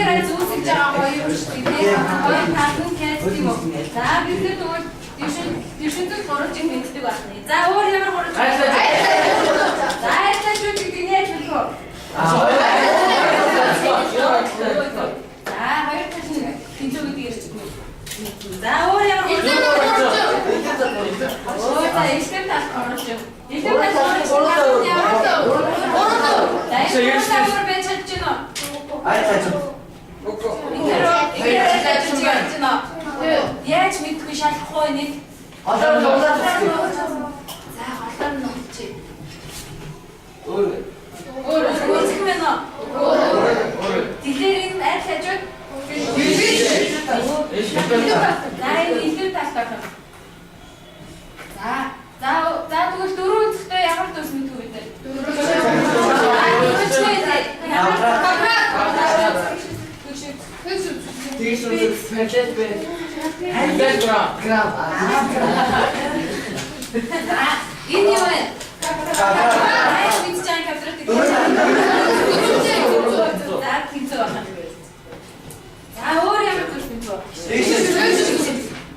градус үүсгэж байгаа хоёр шүү дээ. Хоёр тал нь кальц тийм үү? За бид нар тэгвэл тэгшинтэн гурвалжин мэддэг байна. За өөр ямар гурвалжин? За айлтгаж гэдэг нь яаж мэдэх вэ? За хоёр тал нь тэнцүү гэдэг ярьж байна. За өөр ямар гурвалжин? Оо за эхлэн тал гурвалжин. Эхлэн тал гурвалжин ямар? За энэ өөр байж чадж байна уу? Ингээр ажиллаж яаж байна уу? Яаж мэдгүй шалахгүй нэг. За голоор нь нухчих. Өөр үүсэх юм байна уу? Тэгэхээр энэ аль хажууд? За энэ илүү талд орох. За за за тэгвэл дөрөв өнцгтэй ямар дүрс мэдгүй бид нар? За дөрөв ямар За энэ юу вэ? Аа бид чан квадрат гэдэг. За тэнцүү байна. За өөр ямар дүрс мэдгүй?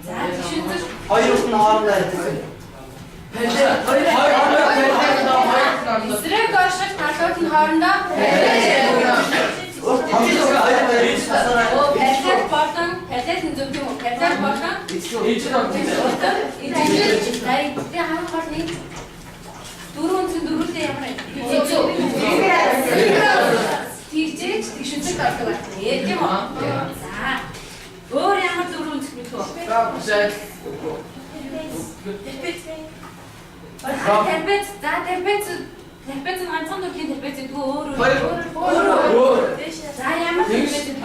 За тэгшинтэр эсрэг орших талууд нь хоорондоо параллел болон параллел нь зөв юм уу? Параллел болон уртан ижил. За энэ хамгийн гол нь дөрөв үндсэн дөрвөлтэй ямар вэ? Тэнцүү. Тэгжээж тэгшинтэрт ордог байх нь тийм үү? За өөр ямар дөрөв үндэс мэдэх вэ? Трапез. За трапез. Трапез нь ганцхан төрлийн трапез гэдэг үү? Өөр өөр. За ямар трапез гэдэг вэ?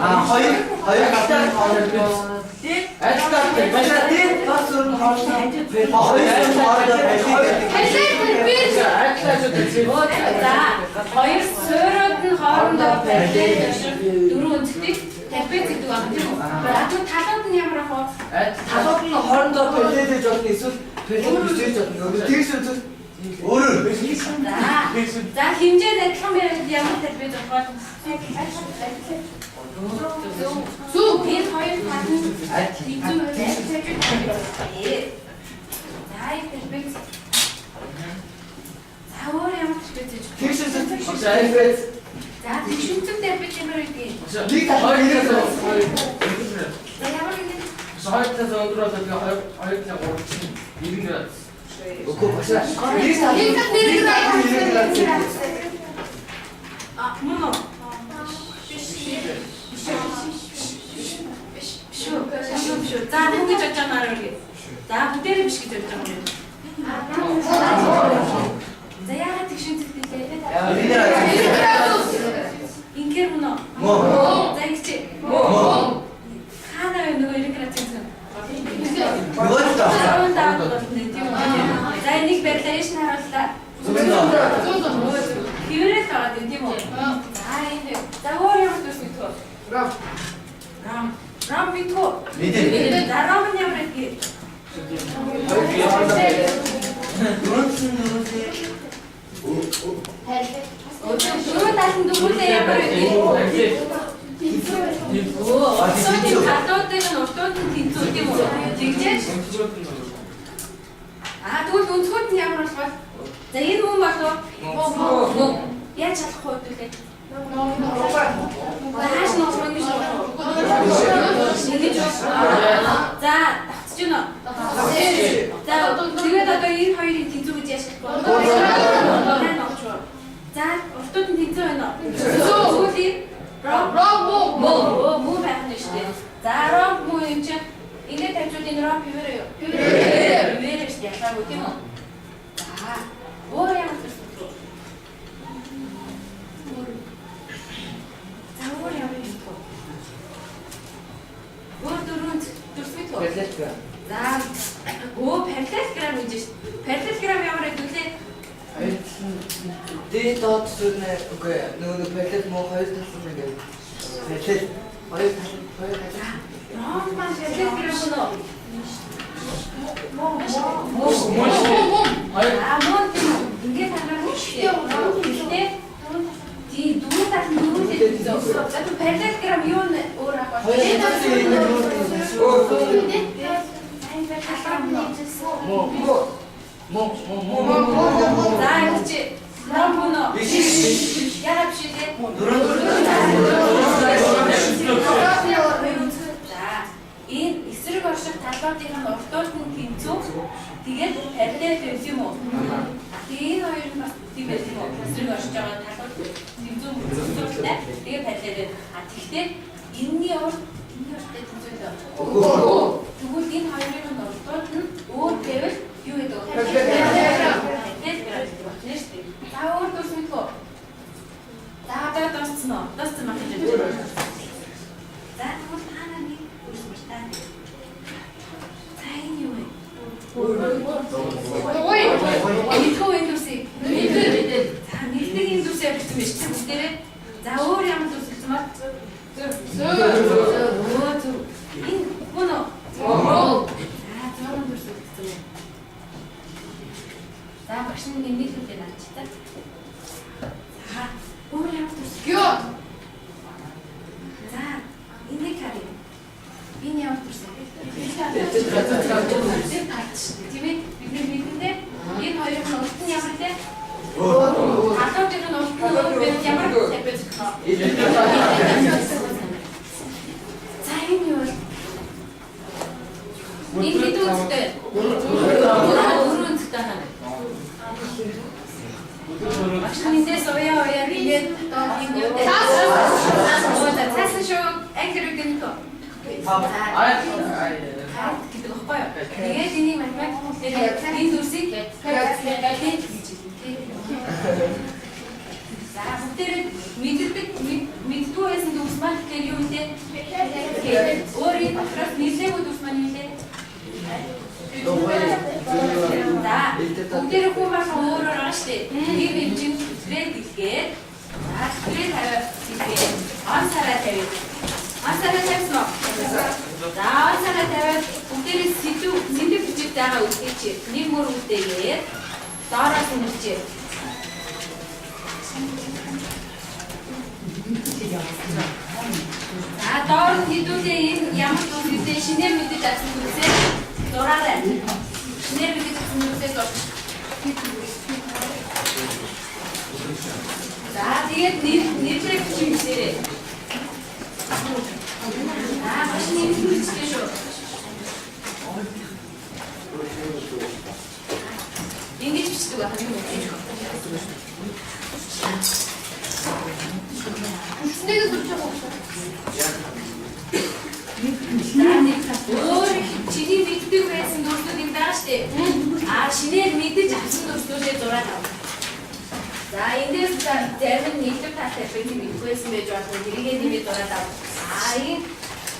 За хоёр суурьуд нь хоорондоо параллел орших дөрвөн өнцгтэй трапез гэдэг байна тийм үү? За тэгвэл талууд нь ямар ах вэ? Талууд нь хоорондоо параллелж болно эсвэл параллел бичээж болно. Тэгш үзэл Өөрөөр. За за хэмжээ нь адилхан байвал ямар трапез болох вэ? Зөв. Энэ хоёр тал нь тэнцүү байвал за энэ трапез. За өөр ямар трапез гэж вэ? тэгш үзэл За тэгшинцэг трапез ямар байдгийг? нэг тал хоёр За ямар нэг Үгүй багшаа. Нэг тал нэг тал А мөн үү? Биш. Биш. Биш. Шүү. Шүү шүү. За мөн гэж бодож байгаа наар үргээ. За бүгдээрээ биш гэж бодож байгаа юм. За яагаад тэгшинцэг гэлээ? Ингээр мөн үү? Мөн. За ингэж. Мөн. Хаана вэ нөгөө 90 градусын зүүн? Нөгөө талд. 15 болно тийм үү? За энийг барилаа ээш нь харууллаа. Хэвээрээ л байгаа тийм үү? За энэ. За өөр ямар дүрс мэдэх вэ? Рам. Рам мэдэх үү? Мэдээ. За рам нь ямар гэдгийг? Дөрөв тал нь дөрвөлээ ямар гэдгийг? Өө, уртуудын талуудын нь уртууд нь тэнцүү тийм үү? Тэгжээж. Аа тэгвэл өнцгүүд нь ямар болох вэ? За энэ мөн болов уу? Мөн. Яаж шалах вэ хэвлээ? Хааш нуух вэ гэж ингэж за давтж гэнэ үү? За тэгээд одоо энэ хоёрыг тэнцүү гэж яаж шалах вэ? За уртууд нь тэнцүү байна уу? Тэгвэл энэ ром мөн мөн байх нь шүү дээ. За ром мөн юм чинь ингээд тавьчвал энэ ром пивэр юу? Пивэр шүү дээ. Ялгаагүй тийм үү? За өөр ямар зүйл вэ? За өөр ямар юм бэ? Өөр дөрөв дүрс мэт үү? За өө параллелограмм гэж шүү. Параллелограмм ямар гэдэг лээ? Хоёр тал нь дээд доод сүнэ үгүй нөгөө нэг параллел мөн хоёр тал нь ингээд параллел хоёр тал нь хоёр тал. Ром маань параллелограмм гэнэ үү? Аа мөн тийм үү? Ингээд хараад шүү дээ. Гэхдээ тий дөрөв тал нь дөрвөлээ тэнцүү. За тэр параллелограмм юу өөр авах вэ? Муу. За энэ чи ром мөн үү? Яагаад биш вэ? За энэ эсрэг орших талуудын нь уртууд нь тэнцүү. Тэгээд параллел байв юм уу? Тэгээ энэ хоёр нь бас тийм байв юм уу? Эсрэг оршиж байгаа талууд тэнцүү мөрцөлтэй. Тэгээ параллел байв. А тэгвэл энэний урт энэний урттай тэнцүү дээ. Тэгвэл энэ хоёрын нь уртууд нь өөр байвал юу гэдэг вэ? Параллел гэдэг байна шүү дээ. За өөр дүрс мэдэх үү? За одоо дууссан уу? Дууссан маа гэж байна. За тэгвэл та нар нэг дүрс мартаа. За энэ юу вэ? Мэдхүү энэ дүрсийг. За нэгдэг энэ дүрсийг авчихсан байж тээ бүгдээрээ. За өөр ямар дүрс гэсэн бол? Зөв. Зөв. Энэ мөн үү? За зураг дүрс гэсэн юм. За багш нь нэг нийлүүлээ наач та. За өөр ямар дүрс? За энийг харъя. Энэ ямар дүрс вэ? Тийм ээ? Бид нар мэдэндээ энэ хоёрын нь урт нь ямар те? Талуудын нь урт нь өөр байвал ямар тавиад зохино? За энэ юу вэ? Энэ хэд үнэтэй? Дөрвөн үнэтэй хаа. Багш нь эндээс уяа уяа тэгээд доор юм юу те? Цаасан шүү. Анги рүү гэнэ. За гэдэг баггүй юу? Тэгээд энийг математик дээр энэ дүрсийг гэж хэлнэ. За бүгдээрээ мэддэг мэддгүй байсан дүрс маань тэгэхээр юу вэ? Өөр энэ дотроос нийлээгүй дүрс маань юу вэ? За бүгдээрээ хүн болгон өөр өөр байгаа шүү дээ. Тийм юм чинь сүтрээ дэлгээд за сүтрээ тавиад дэлгээд он сараа тавиад он сараа тавьсан уу? За он сараа тавиад бүгдээрээ сэдв бичиж байгаа үгтэй чи нэг мөр үгтэйгээд доороос нь бичээ. За доор нь хэдүүлээ энэ ямар дүрс гэдэг шинээр мэдэж авсан дүрсээ зураарай. Шинээр мэдэж авсан дүрсээ зурч. За тэгээд нэрээ бичих бичээрэй. За багш нэр бичлээ шүү. Ингэж бичдэг байх юм уу? Өөр чиний мэддэг байсан дүрсүүд юм байгаа шүү дээ. А шинээр мэдэж авсан дүрсүүдээ зураад ав. За эндээс зарим нь нийтлэг талтай би мэдгүй байсан байж болно. Тэрийгээ нэмээд зураад ав. А энэ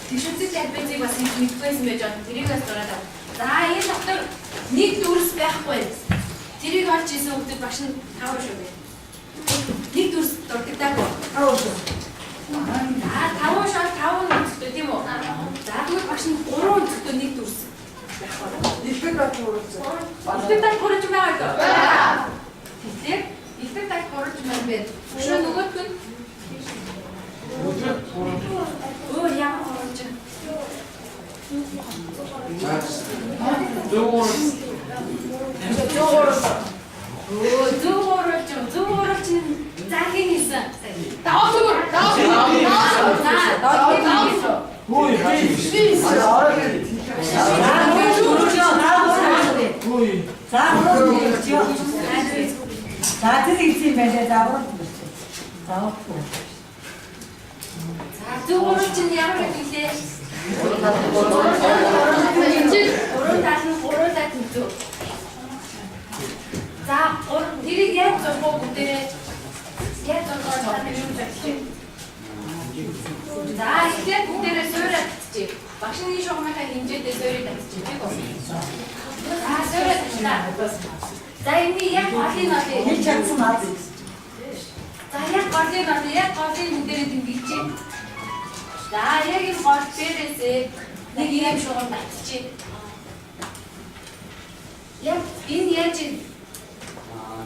тэгшүүцэг трапезийг бас мэдгүй байсан байж болно. Тэрийг бас зураад ав. За энэ дотор нэг дүрс байхгүй. Тэрийг олж исэн хүмүүс багш нь 5 шүү дээ. Нэг дүрс дурддаггүй. 5 шүү. За 5 шал 5 өнцгтэй тийм үү? За тэгвэл багш нь 3 өнцгтэй нэг дүрс байхгүй. Дэлхийд бат хуралж. Элбэг тал хуралж байгаа юу? Байгаа. Тэгэхээр элбэг тал хуралж маань байна. Өшөө нөгөөх нь өөр ямар хуралж вэ? Өө зөв хуралж, зөв хуралж нь за хэн хийсэн? За доод хийсэн. За тэр хэлсэн юм байна заавал. Заавал. За зөв хуралж нь ямар гэдэг лээ? Гурван тал нь гуруулаа тэнцүү. За тэрийг яаж зурх вэ бүгдээрээ? Яаж зурх вэ? Та юу зурх вэ? За эхлээд бүгдээрээ суураа татчих. Багш нь шугамынхаа хэмжээтэй суурийг татчих тийм үү? За суураа татлаа. За энэний яг голыг олъё. Хэлж чадсан маа. За яг голыг олъё. Яг голыг бүгдээрээ тэмдэглэе. За яг энэ гол дээрээсээ нэг ийм шугам татчих. Яг энэ яаж юм?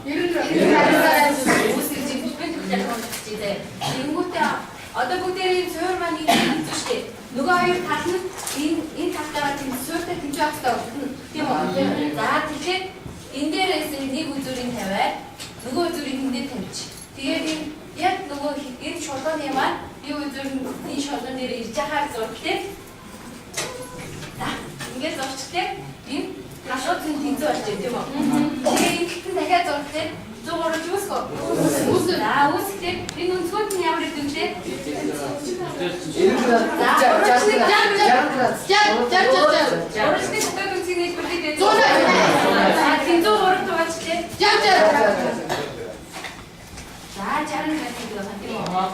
Үүсгэж бэлбэн төгөлөөр татчих заяа. Тэнгүүтээ Одоо бүгдээрээ энэ суурь маань энэ тэнцүү шүү дээ. Нөгөө хоёр тал нь энэ талтайгаа тийм суурьтай тэнцүү байх хэрэгтэй болно. Тийм үү? За тэгэхээр энэ дээрээс нэг үзүүрийг тавиад нөгөө үзүүрийг эндээ тавьчих. Тэгээд энэ яг нөгөө энэ шулууны маань би үзүүр нь энэ шулуун дээр ирж байхаар зурглаа. За ингээд зурчихлаа. Энэ талууд нь тэнцүү болж байна тийм үү? Тэгээ энэ талд нь дахиад зурглаа. 103 үүсэх үү? Үүсэх. За үүсэхдээ энэ өнцгүүд нь ямар идэв лээ? 90 градус. 60 градус. 60 60 60. Уралдны дотоод өнцгийг нийлбэрлээд байдаг. 180. За тэнцүү 3 хуваалцлаа. 60 60. За 60 градус гэдэг байна тийм үү?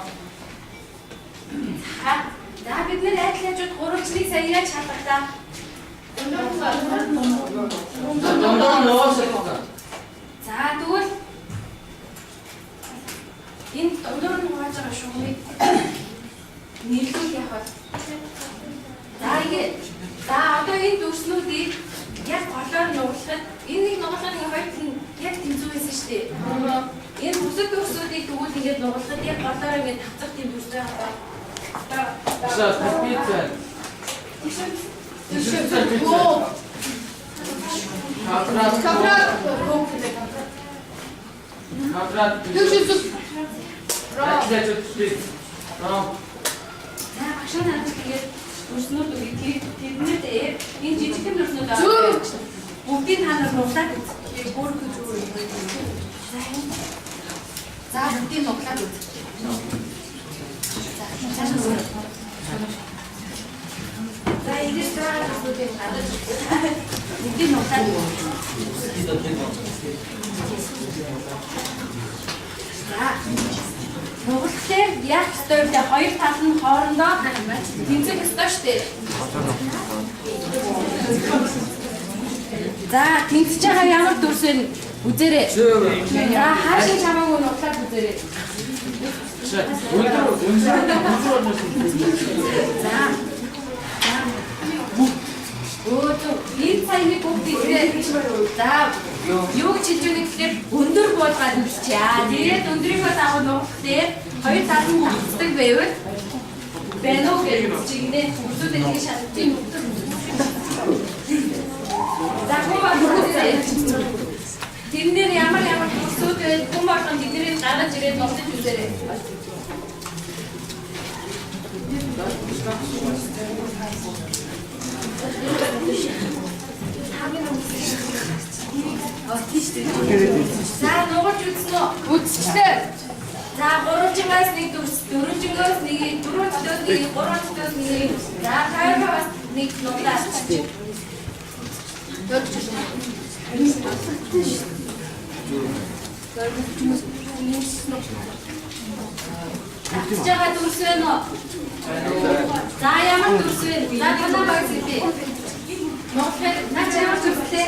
За за бид нэр адил хажууд гурвалжныг сая яаж шалгалаа? Дундуур нуусах. За тэгвэл энэ дундуур нь хувааж байгаа шугамыг нэрлэх яах вэ? За ингээд за одоо энэ дүрснүүдийг яг голоор нуглахад энэ нэг нуглахад ингээ хоёр тал нь яг тэнцүү байсан шүү дээ. Энэ бусад дүрсүүдийг тэгвэл ингээд нуглахад яг голоор ингээд тавцах тийм дүрс байгаа. За трапеция. Тэгшин Трапеция. Квадрат. Квадрат. Квадрат. Тэгш зүг. Адил хажууд трапез. Ром. За багшаа надад тэгээд дүрснүүд үгүй тэднэрт энэ жижигхэн дүрснүүд аа. Зүг. Бүгдийг та нар нуглаад үз. За энэ. За бүгдийг нуглаад үз. За цаашаа үз. За ингэж байгаа дүрснүүдийг гадаж бүгдийг нуглаад үз. За нуглахлаар яах ёстой вэ? Хоёр тал нь хоорондоо тэнцэх ёстой шүү дээ. За тэнцэж байгаа ямар дүрс вэ? Үзээрэй. За хаашаа чамаагүй нуглаад үзээрэй. Өндөр өндөр өндөр болсон. За. Өө энэ саяны бүгд ирээ. За юу гэж хэлж байна гэхээр өндөр буулгаад үзчихье. Тэгээд өндрийнхөө дагуу нуглахлаар хоёр тал нь давцдаг байвал байна уу гэж чигнэ. Хүмүүсүүд ингэ шалгаж байна. За хүн болгон үзээрэй. Тэрнээр ямар ямар дүрсүүд вэ? Хүн болгон тэднийг гаргаж ирээд нуглаж үзээрэй. За нугалж үзсэн үү? Үзчихлээ. За гурвалжингаас нэг дүрс, дөрвөлжингөөс нэг, дөрвөлжлөөс нэг, гурвалжлөөс нэг. За тойрогоос нэг нуглаа. Татж байгаа дүрс байна уу? За ямар дүрс вэ? За танаа баг зүйтэй. Нуглахад наа чи ямар дүрслээ?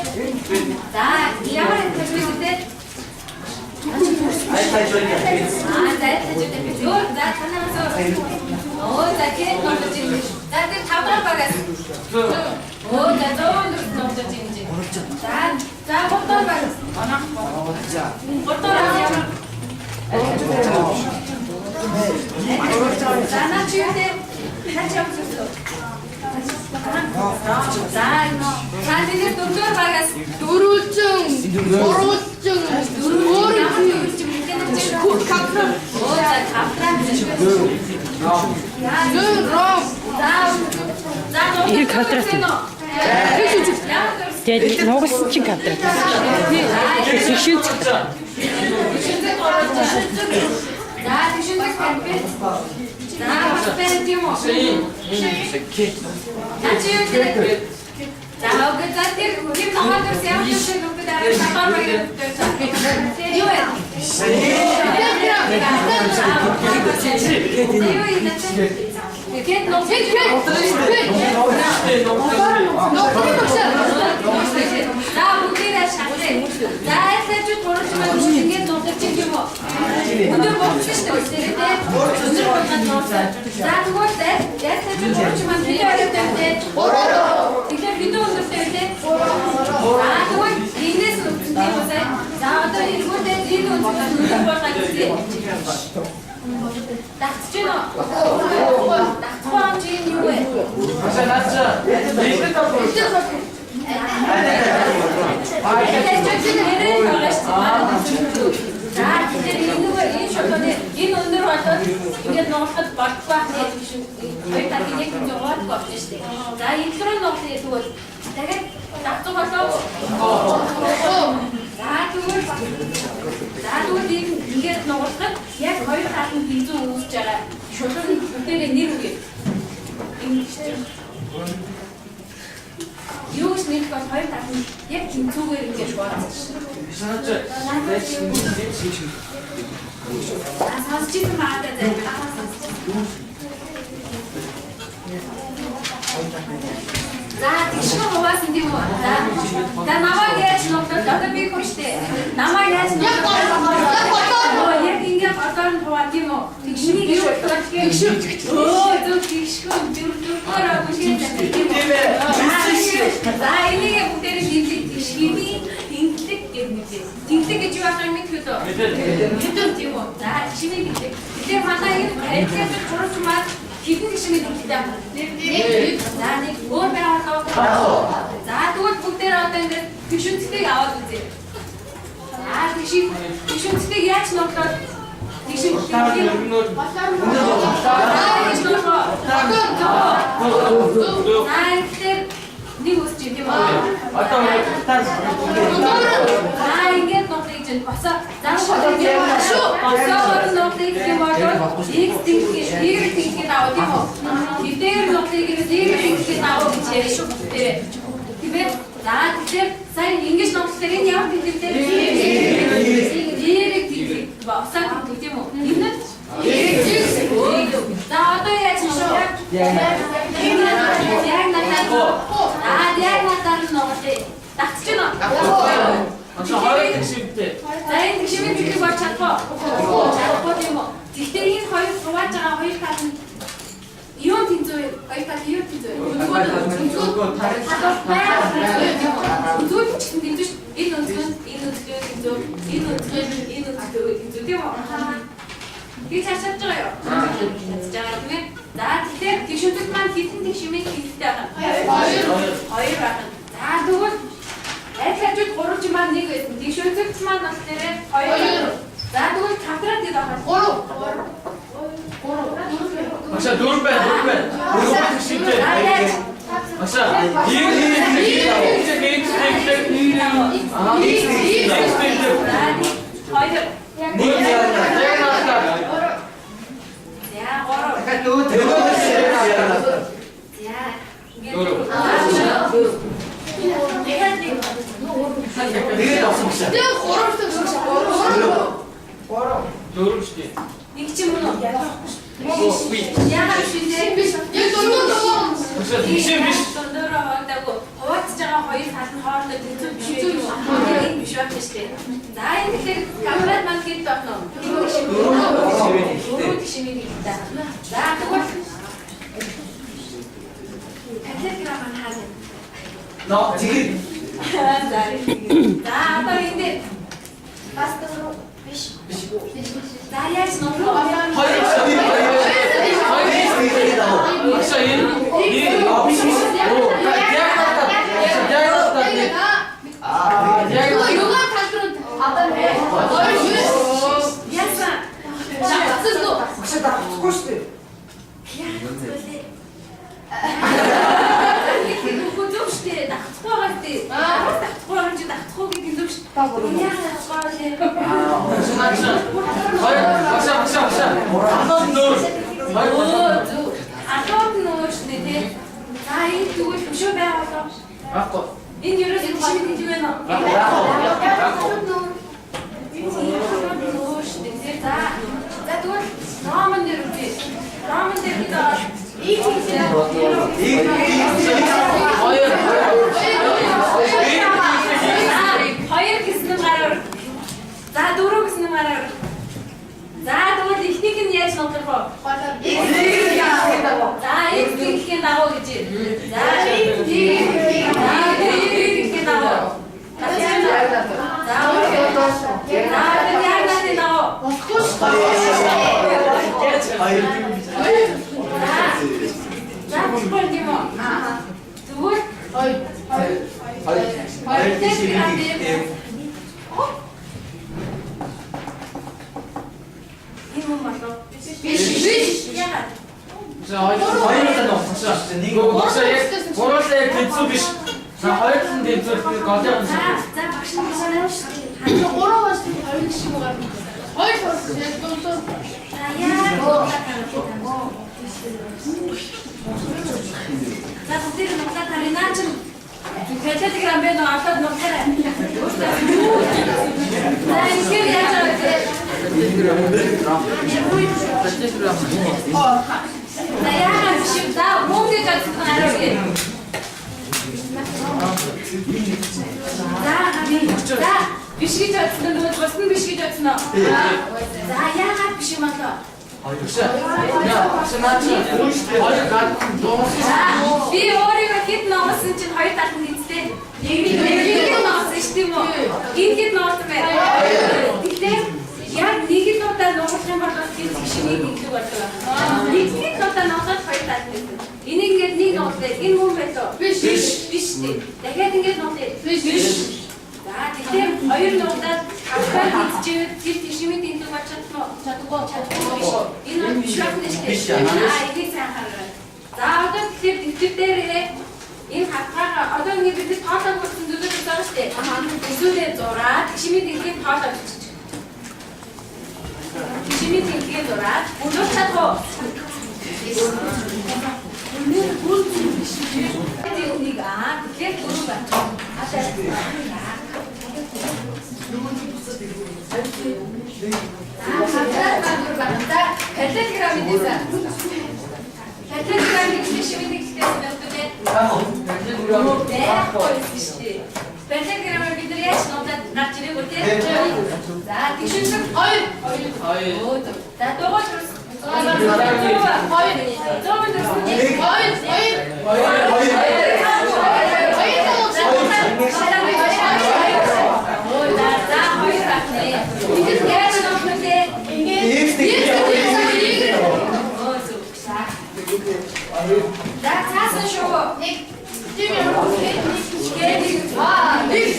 За ямар дүрс вэ? Аль хажууд трапез. Аа за хажууд. Юу за танаас оо за хэн нуглаж ирнэ? За тэр тавдгаа багаас. Оо за 100 дүрс нуглаж ирнэ. За за гурдуур багаас. Гурдуур ямар За наа чи юу те? Наа чи ямар дүрс вэ? За та тэдгээр дөрөвдүгээр багаас Дөрвөлжин, гурвалжин, дөрөв ямар дүрс юм бэ? Наа чи квадрат. Оо за квадрат. За Зүүн ром. За за Энэ квадрат юм. Тэгш үзэг. Ямар дүрс? Тэгээд нугалсан чинь квадрат. Тэгшүүн Түшинзэг гурвалжин. За түшинзэг трапез. За бас байна тийм үү? Наа чи юу те? За окей за тэр тэр нохой дүрс ямар дүрс вэ? Нүгд дараа тавдугаар багийн дүрс. Юу вэ? Юу юм бэ? Тэгэхэд нугас Ногдох багшаа. За бүгдээрээ шалгая. За айлхажууд гурвалж маань ингээд нуглаж юм уу? Өндөр буусан шүү дээ. Тийм. Өндөр буулгаад нуусан. За тэгвэл айлхажууд гурвалж маань хэдэн өрөөтэй вэ? 3. Тэгэхээр хэдэн өндөртэй вэ? 3. За тэгвэл энэс үүдсэн тийм үү сая? За одоо эргүүлээд энэ өндөр өндөр буулгаад үзье. Дагцж байна уу? Дагцгүй юм чи энэ юу вэ? Багшаа наач. Нийлдэг тал. Нэрээ байгаа шүү дээ. За тэгэхээр энэ нөгөө энэ шолооны энэ өндөр болоод ингээд нугалахад болдгоо байх нэ биш үү? Хоёр талын яг тийм зургаадгүй болно шүү дээ. За энэ рүү нугалах гэдэг бол дахиад дагцуу болов. За тэгвэл энэ ингээд нугалахад яг хоёр тал нь тэнцүү үүсэж байгаа. Шулуун бүгдээрээ нэр үгүй. Ингэж чинь. Юу гэж нэрлэх бол хоёр тал нь яг тэнцүүгээр ингээд хуваацсан шүү. Сонсч ирсэн магадаа зай. За тэгшин хуваасан тийм үү? За. За намайг яаж нуглах? Одоо би хүн штэ. Намайг яаж нуглах? Яг ингээд голоор нь хуваа тийм үү? Тэгшнийг юу гэвэл тэгшин. Өө зөв тэгшгүн дөрөвдүгээр бүлгийн тийм үү? За энийг бүгдээрээ тэнглэг тэгшгийн тэнглэг гэж нэрлэе. Тэнглэг гэж юу байх юм бэ үү? Мэдэн тийм үү? За тэгшний тэнглэг. Тэгэхээр манай энэ барилгын хурц маань хэдэн тэгшний тэнглэгтэй байна? Нэг. За нэг өөр байгаа болов. За тэгвэл бүгдээрээ одоо ингээд тэгшүнцгийг аваад үзье. За тэгшүнцгийг яаж нуглаад тэгшин тэнглэг гэж нуглаа. За тэгэхээр нэг үсч юм тийм үү? Одоо За ингээд нуглыг чинь босоо зан шүү. Босоогоор нуглыг гэх юм бол x тэнхийг y тэнхийг аваа тийм үү? Хэвдээр нуглыг гэвэл y тэнхийг аваа гэж яриа шүү бүгдээрээ. Тийм ээ? За тэгэхээр сайн ингэж нуглахлаар энэ ямар тэнхэгтэй? Y тэнхэг. Босоо тэнхэг тийм үү? Энэ нь x. За одоо яаж шүү? Яг надад. За яг надад нуглая. Дагцж байна уу? Багшаа хоёр тэгшинтэй. За энэ тэгшмийн тэнхэг болж чадахгүй. Чадахгүй тийм үү? Гэхдээ энэ хоёр хувааж байгаа хоёр тал нь юу тэнцүү вэ? Хоёр тал юу тэнцүү вэ? Өнцгөө өнцгөө ч гэсэн тэнцүү шүү. Энэ өнцгөө энэ өнцгөө тэнцүү, энэ өнцгөө энэ өнцгөө тэнцүү тийм үү? Би цааш чадж байгаа юу? Чадж байгаа тийм ээ. За тэгэхээр тэгшүүдэд маань хэдэн тэгшмийн тэнхэгтэй байгаа юм? Хоёр байна. За тэгвэл адил хажууд гурван жин маань нэг байсан. Тэгшүүдэд маань бол нэрээ хоёр. За тэгвэл квадрат гэдэг байна. 3. Багшаа дөрөв байна, дөрөв байна. Дөрөв тэгшинтэй. Багшаа y тэнхэг x тэнхэг x тэнхэг. Хоёр. Нэг яг наашаа. За гурав. Дахиад нөгөө За ингээд. Дөрөв. Тэгэхээр нэг Тэгээд авсан багшаа. Тэг гурав тэгшин. Гурав. Дөрөв шүү дээ. нэг ч юм уу? Үгүй. Яагаад биш вэ? Биш. Яг дөрөв дөрөв. Багшаа тэгшин биш. Дундуур хуваагдаагүй. Хуваагдж байгаа хоёр тал нь хоорондоо тэнцүү биш үү? Энэ биш байх шүү дээ. За энэ тэгэхээр квадрат маань хэд байх нь вэ? Дөрөв тэгшмийн тэнхэгтэй. За тэгвэл параллелограмм маань хаана? Ноо тэгээд За. За одоо энэ дээр Бас дөрөв биш. за яаж нуглах вэ? Хоёр багшаа. Хоёр. тэгээд аваа. Багшаа энэ энэ биш биш. Оо, яг наашаа. Яг наашаа. Аа Яг Юга тал руу. Одоо хоёр. Яасан? Шатсан уу? Багшаа давхгүй шүү дээ. Яах вэ? Хөө зөв шүү дээ. Дагцгүй байгаа шүү дээ. Дагцгүй байгаа юм чи дагцгүй гэдэг нь зөв шүү дээ. Яах дагцгүй вэ? Багшаа. Хоёр багшаа багшаа багшаа. Халуун нөр. Хоёр Өө зөв. Халуун нөр шүү дээ тий. За энэ тэгвэл хөшөө байгаа болов. Байхгүй. Энэ ерөөс шинэ гэж байна уу? Байхгүй. Халуун нөр шүү дээ тий. За. За тэгвэл роман дээр үзье. Роман дээр бид Хоёр. Хоёр гэсэн нь гараар. За дөрөв гэсэн нь гараар. За тэгвэл эхнийх нь яаж нуглах вэ? За x гэх дагуу гэж. За y гэх дагуу. За за яг надын дагуу. Болохгүй шүү. хоёр Хоёр. За, болохгүй юм уу? Аа. Тэгвэл Хоёр. Хоёр. Хоёр тэгшийн тэнхлэг. Энэ мөн болов? Биш. Биш. Яагаад? За хоёр Хоёр тал багшаа. Нэг багшаа яг гурлаа яг тэнцүү биш. За хоёр тал нь тэнцүү голын юм За, шиг. за багш нар санаа шүү дээ. Гурав бас хоёр шиг гарна. Хоёр бас яг дундуур. За яа. За бүгдийг нуглаад харъя. Наа чин параллелограмм бэ нөө аваад нуглаарай. За энэ яаж байгаа вэ? За яагаад биш юм? За мөн гэж бодсон арай үгүй. За за биш гэж бодсон нь бус нь биш гэж бодсон уу? За яагаад биш юм болоо? Багшаа. Яа, багшаа наа чи хоёр гад дууссан. За би өөрийгөө хэд нугасан чинь хоёр талд нь эцтэй. Нэг нэг нугасан шүү тийм үү? Энэ хэд нугасан бэ? Тэгэхээр яг нэг л удаа нугах юм бол тэр тэгшнийг илүү болдог. Нэг нэг удаа нугахад хоёр талд нь эцтэй. Энийг ингээд нэг нуглаа. Энэ мөн байлоо? Биш. Биш тий. Дахиад ингээд нуглаа. Биш. За тэгэхээр хоёр нуглаад хавтар хийчихвэл тэр тэгшмийн тэнцүү болж чадах уу? Чадахгүй. Чадахгүй биш. Энэ бол биш байна шүү дээ. Биш, За энийг сайн хараарай. За одоо тэгэхээр дэвтэр дээрээ энэ хавтгаагаа одоо ингэ бид нар тоолоод болсон зүйлүүд байгаа шүү дээ. Эсвэл зураад тэгшмийн тэнцгийг тоолоод бичиж. Тэгшмийн тэнцгийг зураад бүлүүлж чадах уу? Нэг аа тэгэхээр дөрөв байна. Хаашаа. За параллелограмм мэдээсэ. Параллелограмм гэж шивэдэг гэсэн юм байна. Байхгүй шүү дээ. Параллелограммаар бид нар яаж нуглаад гарч ирээгүй те? За тэгшинлэг Хоёр. Хоёр. Хоёр. За дугуй төрс. Хоёр. Хоёр. Зуун төрс. Хоёр. Хоёр. Хоёр. Хоёр. За хоёр байна. Бид яаж нуглах вэ? X тэгшийн. Өө зүг. За цаасан шүү. Нэг. Тийм юм. Нэг. Аа, нэг.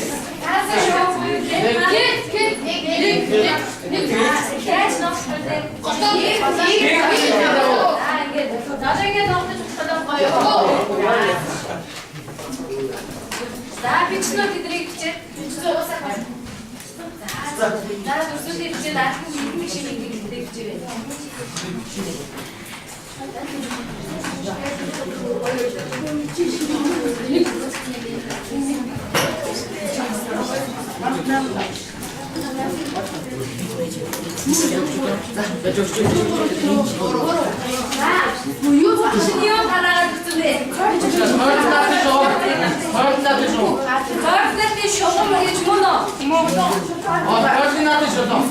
Цаасан шүү. Гэт, гэт, нэг, нэг, нэг. Яаж нуглах вэ? Голоо. Нэг. За ингээд. За ингээд нуглаж болох Хоёр. За бичнүү тэднийг бичээ. За дүрсүүдийг бичээ даалгавар хэдэн шиг нэг гэдэг бичээрэй. За юу чиний юу хараагаад үзсэн бэ? Хоёр талын шугам. Хоёр талын шугам. Координатын шугам гэж мөн үү? Координатын шугам.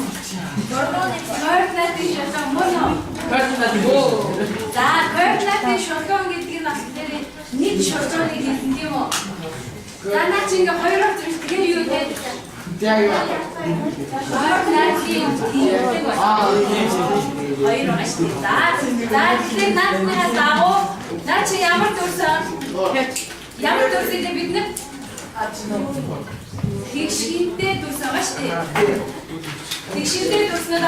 Координатын шугам мөн үү? Координатын шугам. За, координатын шугам гэдэг нь болохоор нэг шугамыг хэлсэн тийм үү? За, наа чи ингээ хоёроор зүрх тэгэхээр юу вэ? Координатын тэнцэг байна. Аа, тийм тийм. Хоёр байгаа шүү дээ. За, за тэгэхээр наадныхаа дагуу наа чи ямар дүрсэн? Ямар дүрс илээ бид нар? Тэгшинтэй дүрс байгаа шүү дээ. Тэгшинтэй дүрснээр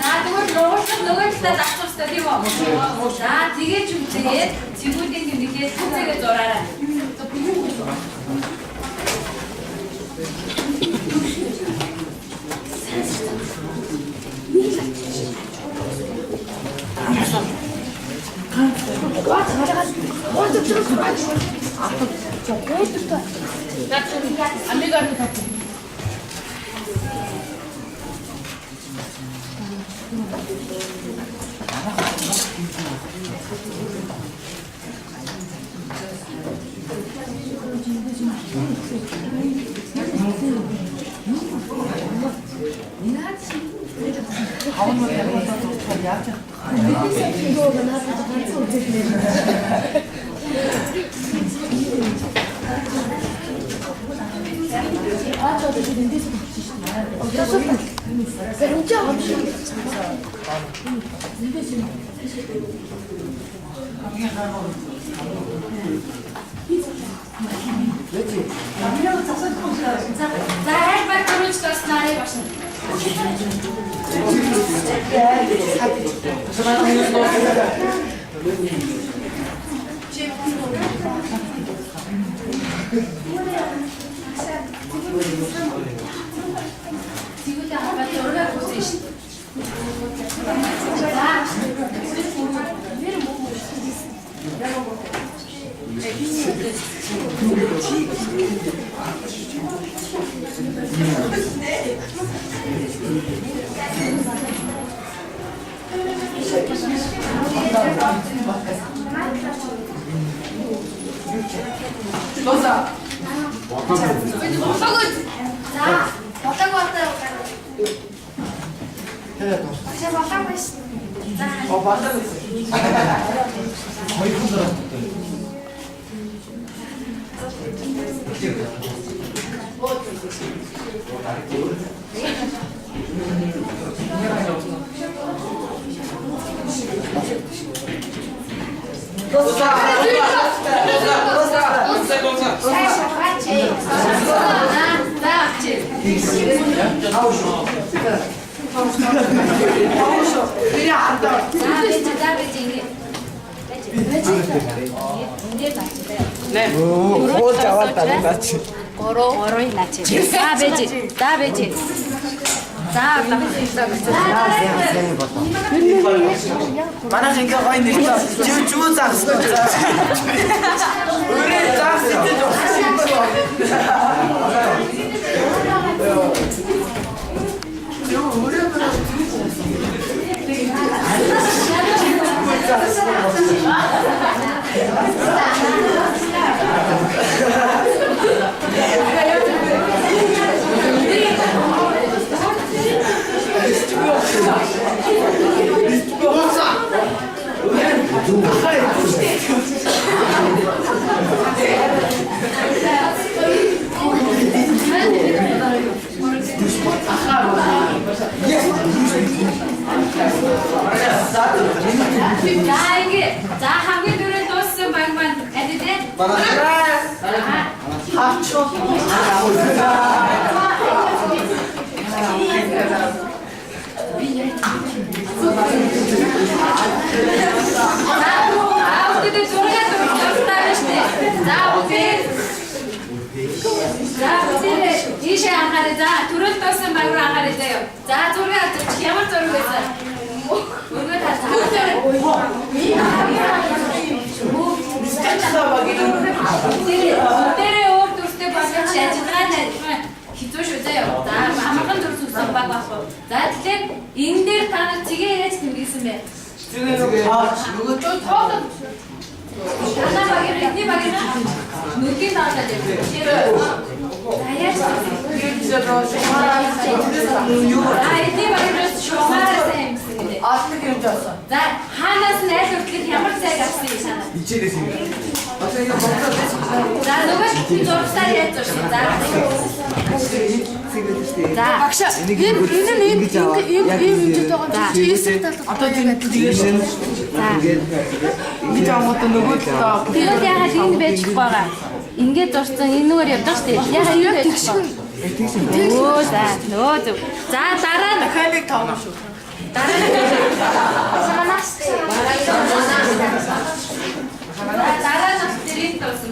за тэгвэл нугалах нөгөө талаа зарцуулах хэрэгтэй тийм үү? За тэгээд үзээд цэгүүдийн тэмдэглээ цэцэгээ зураарай. За аль баг дөрвж дууснарыг башна. Тэгвэл хаваа зураг үзэн шүү. За. Нэр муу муу. Лоза. Болоогүй. За, болоог батаа. Багшаа болоогүй шин. За. О батаа. Хоёр хүн зураг татдаг. Лоза. Лоза. Лоза лоза. Сайн шахаач. За, за чи. Тавшо. Би хардаа. За би за би ингэ. Байж. Эндээ бач. Хуулж аваад таа наач. 3 наач. За бэж. За бэж. За Манайх ингээ гоё нэртэй. Чи юу загсан вэ? Өрөө загсан гэж байна. Юу өрөө За ингэ. За хамгийн түрүүнд дууссан баг маань аль вэ? Манай хавчуу. За аавтээ зураг дуртай байна шүү дээ. За бүгдээ. За бүгдээ ийшээ анхаарай. За түрүүнд дууссан баг руу анхаарай заяа. За зураг авчих ямар зураг байсан? Өргөө таа. Бүгдээрээ өөр дүрстэй болгож ажиллагаа нь хэцүү шүү заяа. За амархан дүрс өгсөн баг байхгүй. За тэгэхээр энэ дээр та нар цэгээ яаж тэмдэглэсэн бэ? Тэгээ нөгөө хаач нөгөө Тоолоо. Танаа багийн эхний багийн нүдийн даалаад явсан. За яаж юу За эхний багийнаас шугамаараа сайн юмсан гэдэг. алдаг юм жаасан. За хаанаас нь аль хүртэл ямар цайг авсан юм санаа. Хичээлээс юм. Одоо ингэ бодлоо За нөгөө зургасаар яаж зурсан. За За Багшаа энэ энэ нь ийм ийм ийм хэмжээтэй байгаа юм чи эсрэг талд Одоо тийм за ингэж ангуудаа нөгөө талаа Тэгвэл яагаад энэ байж байгаа? Ингээд зурсан энэгээр явдаг шүү дээ. Яагаад энэ байж байгаа? Өө за нөө зөв. За дараа нь механик тоогно шүү. дараа нь Манаас. дараа нь бас тэр энэ дуусна.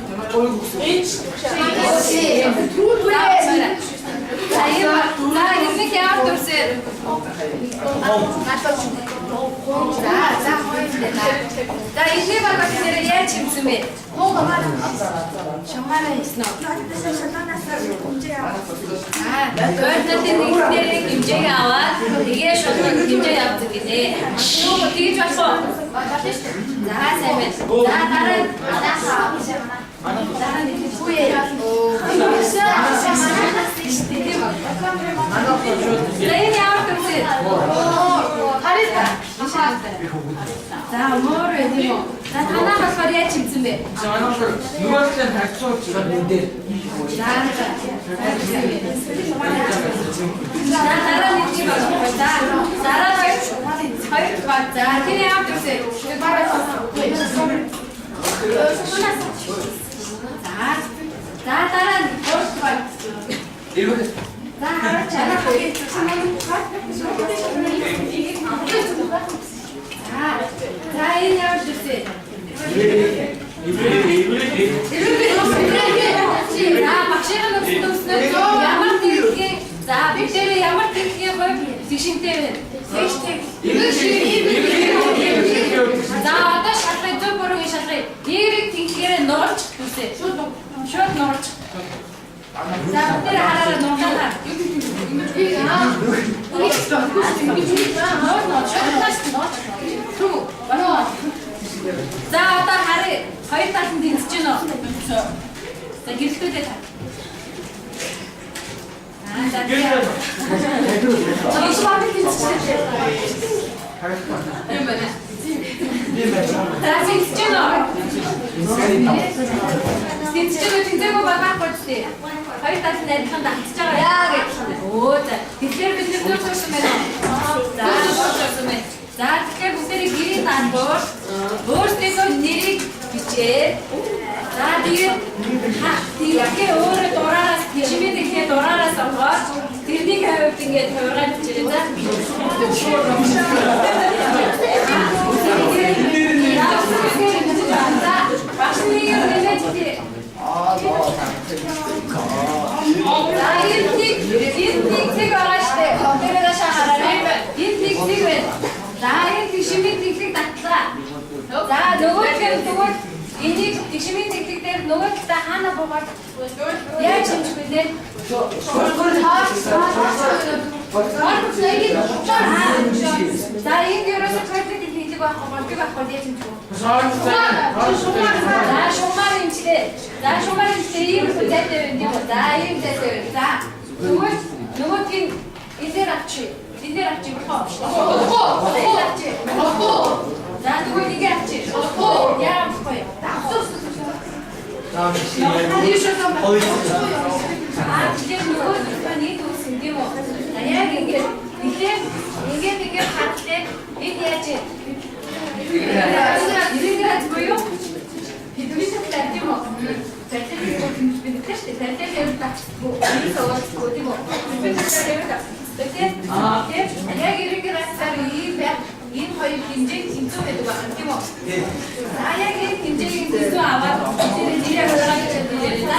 За энэ за энэ ямар дүрсээр? За за хоёр. За энэний баг болохоор яаж хэмсэн бэ? Шамаараа хийсэн үү? Аа, координатын нэгдэрийг хэмжээг аваад тэгээ шууд хэмжээ явдаг гинэ. Юу тэгж болох уу? Болно шүү дээ. За сайн байна. За дараа нь дараа нь За энэ ямар дүрсээ? Харин За муур байх юм уу? За танаа болохоор яаж хэмжсэн бэ? За манай болохоор нөгөө талын харьцуулж Энэ дээр. За за. За дараа нэг юм байна. За дараа хоёр хоёр ба. За тэр ямар төрсэй? За за дараа нь гурав ба. эргүүл За хараач. За за энэ ямар төрсэй? За багшийн нөхцөл төснөө ямар тэрхээ за бид нэрээ ямар тэрхээ хувь тэгшинтэй вэ? За одоо шалгая зөв буруугийн шалгая. Нэрийг тэнхгээрээ нуурч үсэ. Шууд шууд нуурч. За бид нэр хараараа нурлаа. За одоо харъя. Хоёр талд нь тэнцэж байна уу? За гэрэлтүүлээ та. Аа за. Чи баг тэнцэж байна. Юм байна. За тэнцэж байна уу? Тэнцэж байгаа тэнцээгүй ба байхгүй ч тий. Хоёр талд нь адилхан татчих байгаа яа гэж. Өө за. Тэгэхээр бид нэр зөв зөв байна уу? За зөв зөв байна. За тэгэхээр бүгдээрээ гэрийн даалгавар өөрсдийнхөө нэрийг бичээд за тэгээд тэргээ өөрөө дураараас чимээ дэлхээ дураараас онгоод тэрнийг хавьд ингээд хувиргаад бичээрэй. За. За багш нэг нэмээд тий. Аа ноо. За энэ нэг цэг байгаа штэ. Тэр даашаа хараарай. Энэ нэг цэг байна. За энэ тэгшмийн тэглэг татлаа. За нөгөө тэр тэгвэл энийг тэгшмийн тэглэг дээр нөгөө талдаа хаана буугаад яаж хэмжих вэ? За энэ ерөөсөө тойлог хэлэг байхгүй болдог байхгүй яаж хэмжих вэ? За шумаар хэмжлээ. За шумаар хэмжлээ. Ийм их зайтай байна тийм үү? За ийм зайтай байна. За тэгвэл нөгөөдгийг энэ дээр авчи. Энэ дээр авчи болох уу? Болохгүй. Авчи. Болохгүй. За тэгвэл ингэ авчи. Болохгүй. Яа болохгүй. За биш. Аа тэгэхээр нөгөө маань эд үүсэн тийм үү? За яг ингэ. Тэгэхээр ингээд ингээд харахлаа эд яаж вэ? Иргэраз буюу бидний талаар тийм үү? Тарилын тэмдэг бид шүү дээ. Тарилын юм татгүй, энэ сууцгүй тийм үү? Бидний талаар юм татдаг тийм. Тийм. Яг иргэраз ийм байх энэ хоёр хэмжээ тэнцүү байдаг байна тийм үү? За яг энэ хэмжээг тэнцүү аваад тэр нэрээ хөргөж чаддаг. За.